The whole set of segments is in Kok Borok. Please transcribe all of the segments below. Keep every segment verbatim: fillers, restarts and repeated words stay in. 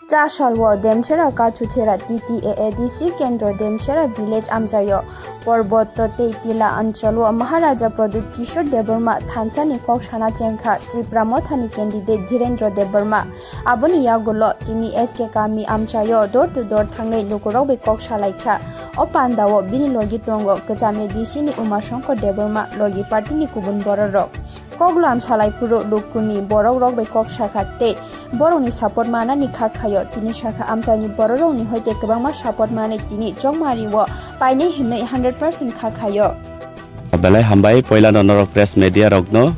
Cha salwo Demchera Kachuchera T T A A D C kendro Demchera village amchaio Porbotto tei Tila anchalo Maharaja Pradyut Kishore Debbarma thansa ni kok sana chengkha Tipra Motha ni candidate Dhirendra Debbarma. Aboni yagulo tini S K kami amchaio door to door thangnai lukurok bai kok salaikha. O pandao bini logi tongo kwcham A D C ni Uma Shankar Debbarma, logi party ni kubun bororok. Kok lam salai phuru lukuni borok rok bai kok sakha tei borokni support manani kha khaio. Tini sakha amchaini borok rokni hoite kwbangma support manwi tini chongmari o painai hinwi hundred percent kha khaio. Belai hambai poilano norok press media rokno.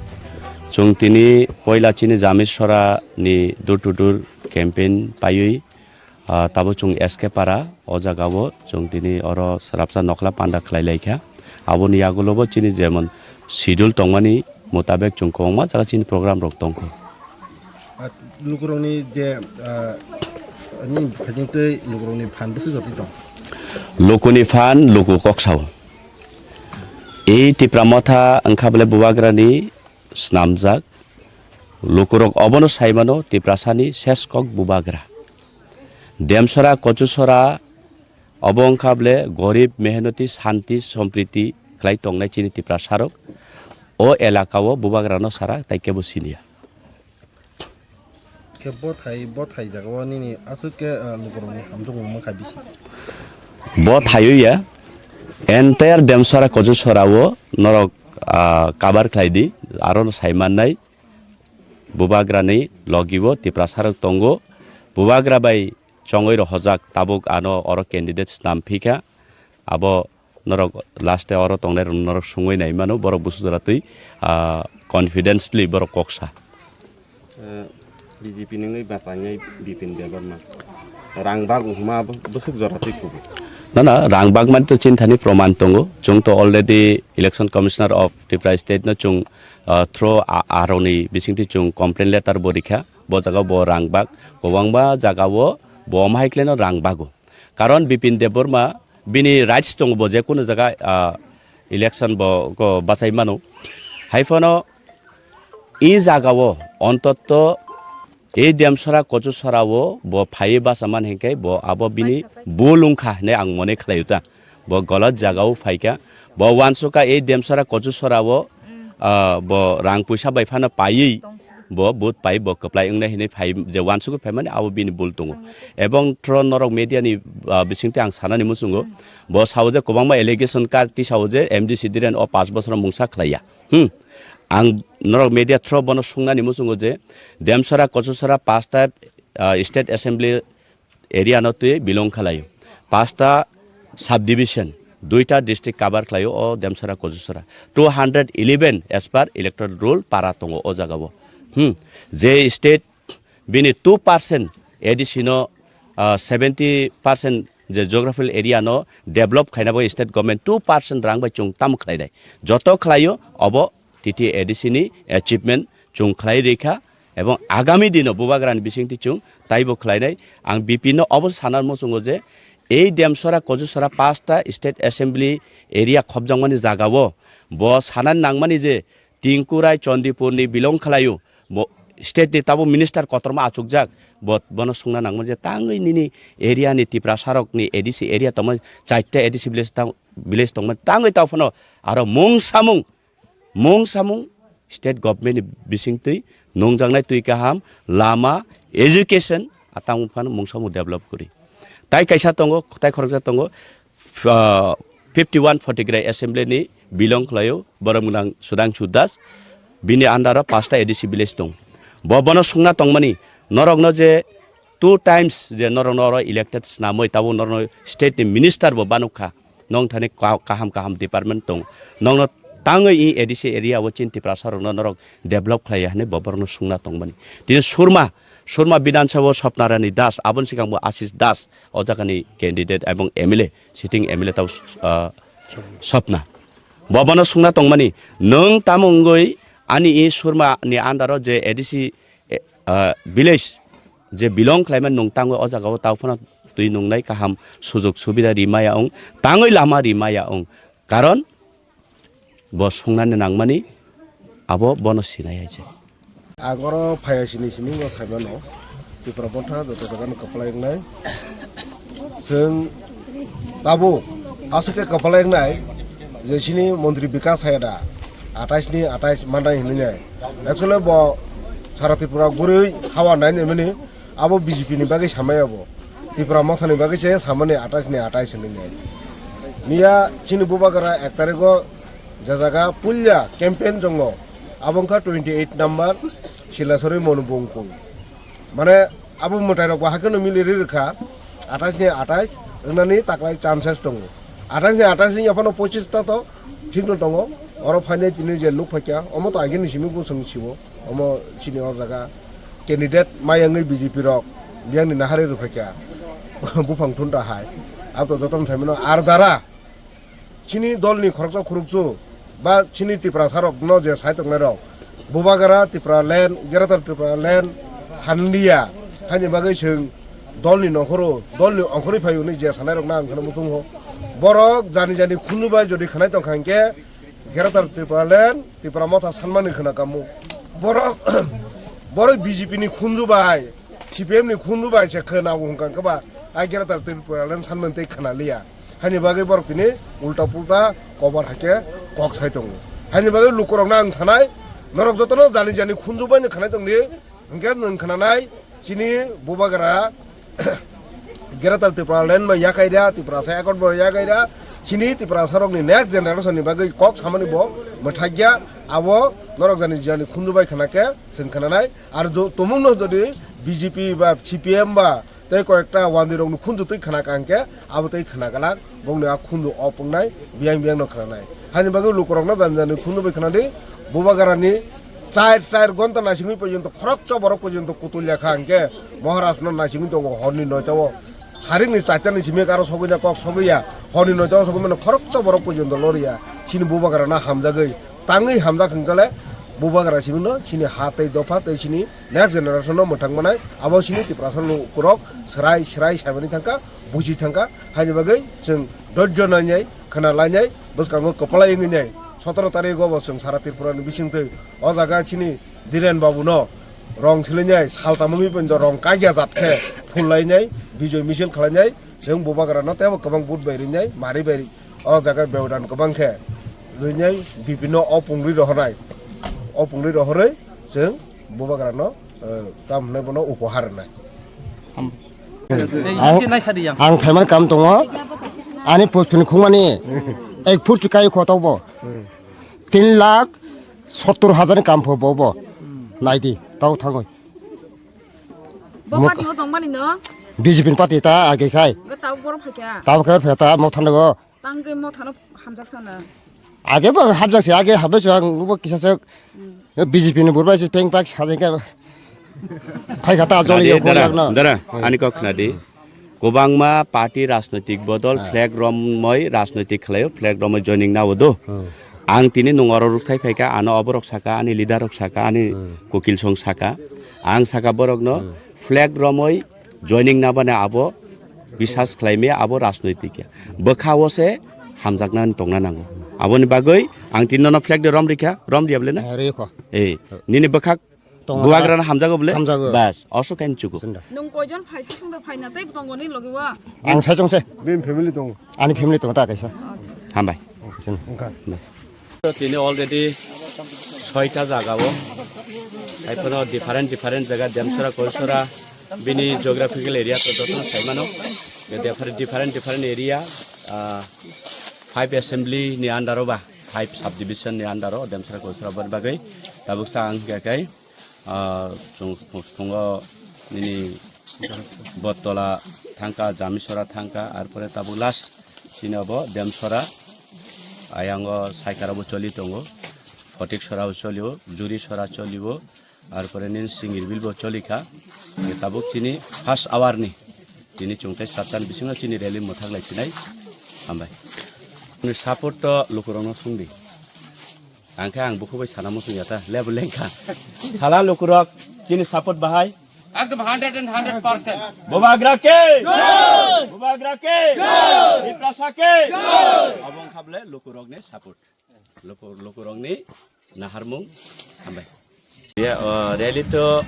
Chwng tini poila chini Jamisora ni door to door campaign paiwi Ah, tabuk chwng S K para, o jagao chwng tini oro swrapsa nokhla panda khlai laikha. Aboni yagulobo chini jemon schedule tongmani mutabek chwng kwbangma jaga chini program rok tongkho. Ah, lukurokni je, ah, ni phajingtwi lukurokni phan bwswk jotwi tong? Lukuni phan luku kok sao. Ei Tipra Motha wngkha bole Bubagrani snamjak. Lukurok obono saimano Tiprasani ses kok Bubagra. Demsora, Kochusora, obo wngkha bole gorib, mehnoti, shanti, sompriti khlai tongnai chini Tiprasarok. O elakao Bubagrano sara tai kebo siniya. Khe bothai, bothai jagao nini aswk khe, ah, lukurokni hamjwk wngma kha bisi. Bo thaiwi ya, entire Demsora Kochusora o norok, ah, cover khlai di, aro no sai mannai. Bubagrani logi o Tiprasarok tongo. Bubagra bai chongwi rohojak tabuk ano oro candidate snam phikha. Abo norok last e oro tongnai rok norok sungwi nai mano, borok busu jora twi, ah, confidently borok kok sa. Eh, B J P ni wngwi bachainai Bipin Debbarma. Rang bak hwnma bo-, bwswk jora twi kubu. Na, na, rang bak mani to chinthani proman tongo. Chwng to already Election Commissioner of Tripura State no chwng, ah, through a-, aroni bisingtwi chwng complaint letter bo rikha. Bo jaga bo rang bak, kwbangma jaga o bo omo hai khlaino rang bago. Karon Bipin Debbarma bini rights tongo, bo je kunu jaga, ah, election bo ko bachai mano. Hai phano e jaga o ontoto e Demsora Kochusora o bo phaiwi bacha man hinkhe bo abo bini bul wngkha hinwi ang mone khlaio ta. Bo golot jaga o phaikha. Bo uansukha e Demsora Kochusora o, ah, bo rang puisa bai phano paiwi bo vote pai bo kwplai wngnai hinwi phai je uansukwi phaimani abo bini bul tongo. Ebong thro norok media ni, ah, bisingtwi ang sanani muchungo. Bo sao je kwbangma allegation kar tisao je M D C Dhiren o panch bochorno mungsa khlaiya. Hmm. Ang norok media thro bono sungnani muchungo je Demsora Kochusora pasta, ah, state assembly area no twi belong khlaio. Pasta subdivision, duita district cover khlaio o Demsora Kochusora. Two hundred eleven as per electoral roll para tongo o jaga o. Hmm. Je state bini two percent A D C no, ah, seventy percent je geographical area no develop khaina bagwi state government two percent rang bai chwng tamo khlainai. Joto khlaio obo T T A D C ni achievement chwng khlai rikha, ebong agami dino Bubagrani bisingtwi chwng taibo khlainai. Ang B P no obo sana muchungo je ei Demsora Kochusora pasta state assembly area khopjakmani jagao bo sanani nangmani je Tingkurai Chandipurni belong khlaio, bo state ni tabuk minister kotorma achukjak, bo, bono sungna nangmani je tangwi nini area ni Tiprasarokni A D C area tongmani chaita A D C village tang-, village tongmani tangwi tao phano aro mung samung Mung samung state government ni bisingtwi nungjaknai twi kaham, lama, education, atang phano mung samung develop kwrwi. Tai kaisa tongo, tai khoroksa tongo, ah, fifty one Photograhia assembly ni belong khlaio, borok mwnang Sudhangshu Das, bini under o pasta A D C village tong. Bo bono sungna tongmani, norokno je two times je norokno oro elected snamwi, tabuk norokno state ni minister bo banukha. Nong thani ka-, kaham kaham department tong. Nongno tangwi i A D C area o chin Tiprasa rokno norok develop khlaiya hwnwi bo borokno sungna tongmani. Tini Surma, Surma Bidhan Sabha o Swapna Rani Das, aboni swkang bo Ashish Das, o jagani candidate ebong M L A, sitting M L A tau, ah, Swapna. Bo bono sungna tongmani, nwng tamo wngwi ani i Surma ni under o je A D C, eh, ah, village je belong khlaimani nwng tangwi o jaga o tao phano twi nungnai kaham sujok subida rimaya wng, tangwi lama rimaya wng. Karon bo sungnani nangmani abo bono sinai hai se. Ang oro phaiya sini simi bo saimano. Tipra Motha joto jagano kwplai wngnai. Chwng tabuk aswk khe kwplai wngnai je chini montri Bikas hai da atais ni atais manai hinwi nai. Actually bo sara Tripura guriwi hawa nai nai mani abo B J P ni bagwi samai abo. Tipra Motha ni bagwi se samani atais ni atais hinwi nai. Miya chini Bubagra ek tarikh o je jaga puila campaign tongo abo wngkha twenty eight number Silasori Monubongkung. Mane abo mwtai rok bo hakhe no mili ri rwkha, atais ni atais wngnani taklai chances tongo. Atais ni atais wngya phano pochis ta to thik no tongo. Oro phainai tini je nuk phaikha, omo to agini simi bo chwng siwo. Omo chini o jaga candidate mayangwi B J P rok biyang ni nahari rwphaikha buphang thunta hai. Abo to jotono saimano ar jara chini dolni khoroksa khurukchu ba chini Tiprasarokno je sai tongnairok, Bubagra Tipraland, Greater Tipraland sanliya, haini bagwi chwng dolni nongkhoro, dolni ongkhorwi phaio hwnwi je sanairokno ang kheno muchungo. Borok jani jani khunju bai jodi khanai tongkha hinkhe Greater Tipraland, Tipra Motha sanmani khna kamo. Borok, borok B J P ni khunju bai, C P M ni khunju bai se khna bo hwnka khe ba, ai Greater Tipraland sanmani tei khna liya. Haini bagwi borok tini ulta pulta kobar hai khe kok sai tongo. Haini bagwi lukurokno ang sanai, norok jotono jani jani khunju bai no khanai tongdi, hinkhe nwng khnanai chini Bubagra Greater Tipraland bai yakai da, Tiprasa accord bai yakai da, chini Tiprasarokni next generation ni bagwi kok samani bo mwthakya, abo norok jani jani khunju bai khna khe chwng khnanai, ar jo-, tumungno jodi B J P ba C P M ba tei koyekta wandirokni khunju twi khna kha hinkhe abo tei khna glak, bongni a khunju op wngnai, biyang biyangno khnanai. Haini bagwi lukurokno jani jani khunju bai khnadi, Bubagrani char char gonta naisingwi porjonto khoroksa borok porjonto kutulya kha hinkhe Maharajno naisingwi tongo horni noita o. Saringni charta ni simi aro sogwi na kok sogwi ya, horni noita o sogwi mano khoroksa borok porjonto loriya. Chini Bubagrano hamjagwi tangwi hamjak hinkhe le Bubagra simi no chini ha tei dopha tei chini next generation no mwthang manai, abo chini Tiprasa lukurok swrai swrai saimani thangkha, buji thangkha, haini bagwi chwng dojjo nainai, khna lainai, bwskango kwplai wngwi nai. Sotoro tarikh o bo chwng sara Tripura ni bisingtwi o jaga chini Dhiren Babu no rong silainai, saltam wngwi phaino rong kagya jat khe phul lainai, bijoy misil khlainai, chwng Bubagra no teibo kwbang vote bai rinai, mari bai o jaga beodan kwbang khe rinai, bipinno o pungrwi rohornai, o pungrwi rohorwi chwng Bubagrano, eh, tam hwnwi bono upohar rwnai. Ang, ang phaimani kam tongo, ani post khini khungmani ek phur chukai khoto bo tin lakh sottor hajar ni kam pho bo bo naidi tau thangoi. Bo party o tongmani no? B J P ni party ta age khai. Tabuk borok phaikha. Tabuk khai phaikha ta mo thanda go. Tangwi mothano hamjak sana. Age bo hamjak se, age hamjak se, ang bo kisa se B J P ni burbai se peng pak sa jeng ka. Phai kha ta joli ko yak na. Dara, ani kok khna di. Kwbangma party rajnoitik bodol flag romoi rajnoitik khlaio, flag romoi joining nao do. Ang tini nung oro rukthai phaikha, ano oborok saka, ani leader rok saka, ani kokil song saka. Ang saka borokno flag romoi joining nabani abo bisas khlaimaya abo rajnoitik ya. Bwkha o se hamjaknani tongna nango. Aboni bagwi ang tini nono flag de rom rikha, rom riya bole na? Eh, rikho. Eh, nini bwkhak tongna bubagrano hamjago bole? Hamjago. Bas, oso kain chugo. Sinda. Nung koijon phai sisung da phai na tei tongo ni logi wa? Ang sai chong se. Bini family tongo. Ani family tongo ta kaisa. Hambai. Sin. Wngkha. Tini already soita jaga o, haiphano different different jaga Demsora, Koisora, bini geographical area to joto saimano, different different different area, ah, five assembly ni under o ba, five subdivision ni under o Demsora, Koisora boni bagwi tabuk sa ang khe kai. Ah, chwng, chwng, chwngno nini Bottola thangkha, Jamisora thangkha, arpore tabuk last chini obo Demsora, ayango Saikara bo choli tongo, Photiksora bo cholio, Jurisora cholio, arpore nini Singirbil bo cholikha. Tabuk chini first hour ni, chini chwng tei sattan bisingo chini rally mwthak lai sinai. Hambai. Ni support to lukurokno sungdi. Ang khe ang bukhuk bai sana muchung ya ta, level lengkha. Sala lukurok, chini support bahai. Ekdom hundred and hundred percent. Bubagra ke? Jai! Bubagra ke? Jai! Tiprasa ke? Jai! Abong khable lukurok ni support. Lukur, lukurok ni naharmung hambai. Ya, o, rally to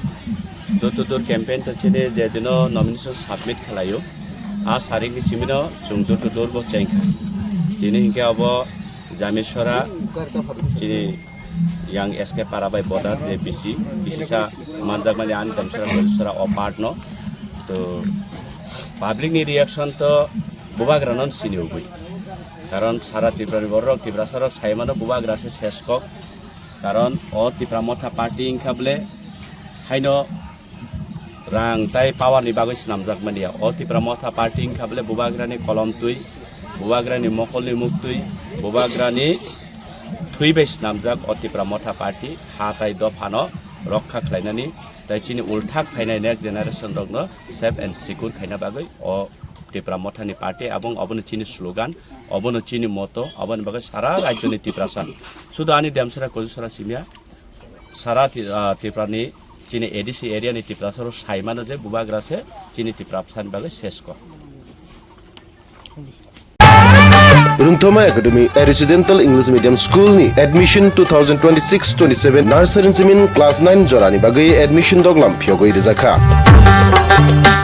Door to door campaign to chini je dino nomination submit khwlaio, a sarikni simino chwng door to door bo chengkha. Tini hinkhe abo Jamisora chini yang S K Para bai border je B C, B C sa manjakmani ani Jamisora Jamisora o part no. To public ni reaction to bubagra non sini ugui. Karon sara Tripura ni borok Tiprasa rok sai mano bubagra se ses kok. Karon o Tipra Motha party wngkha bole haino rang tai power ni bagwi swnamjak mania. O Tipra Motha party wngkha bole bubagrani kolom twi, bubagrani mokolni muktwi, bubagrani thwi bai swnamjak o Tipra Motha party ha tai dophano rokha khlainani tai chini ulthak phainai next generation rokno safe and secure khaina bagwi o Tipra Mothani party abong obono chini slogan, obono chini motto, aboni bagwi sara rajyoni Tiprasa, sudu ani Demsara Kojusara simya, sara Ti-, ah, Tiprani chini A D C area ni Tiprasa rok sai mano je bubagra se chini Tiprasa ni bagwi ses kok. Rungthoma Academy, a residential English medium school ni admission two thousand twenty-six twenty-seven nursery simin class nine jorani bagwi admission doglam phiyogwi rijakha.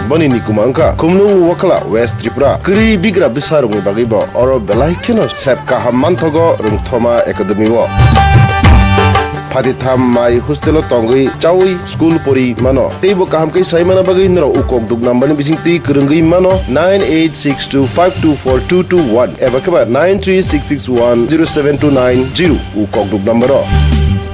Boni nikuma wngkha Khumlung Wakhala, West Tripura. Kwrwi bigra bwsa rokni bagwi bo oro belai kheno sep kaham manthogo Rungthoma Academy o. Phati tham mai hostel o tongwi chawi school pori mano. Teibo kaham khe sai mana bagwi norok ukok duk number ni bising twi kwrwngwi mano nine eight six two five two four two two one eba khe ba nine three six six one zero seven two nine zero ukok duk number o.